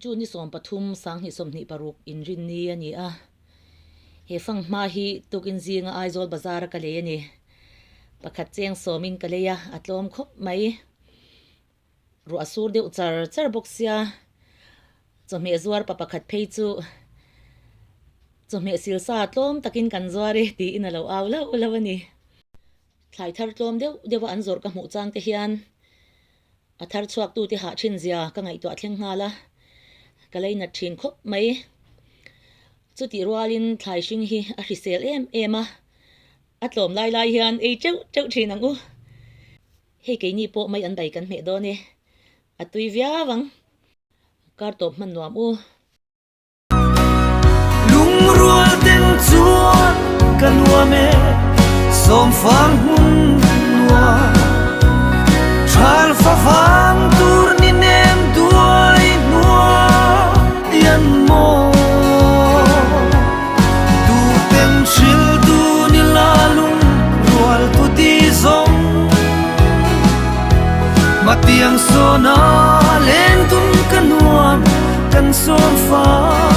June ni 13 2026 inrinni a ni a. He fanghma hi tukin zinga Aizawl bazar a ka lei a ni. Pakhat cheng sawmin ka lei a, a tlawm khawp mai. Ruah a sur deuh char char bawk sia, chawhmeh zuar pa pakhat phei chu chawhmeh silsa tlawm takin kan zuar e tiin a lo au lauh lauh a ni. Thlai thar tlawm deuh deuha an zawrh ka hmuh chang te hian a thar chhuak tute hah thin zia ka ngaihtuah thleng nghal a, ka leinat thin khawp mai. Chutih rualin thlai hring hi a hrisel em em a, a tlawm lai lai hian ei teuh teuh thin ang u. Hei keini pawh mai an bai kan hmeh dawn e, a tui viau ang. Kar tawp hman nuam u. Lungrual ten chuan ka nuam e, sawmfang hmun nuam. Thal favang tur ni nem duai hnuai an maw. Tu ten hril tu ni la lungrual tu ti zawng. Matiang sawna leng dun ka nuam kan sawm fa.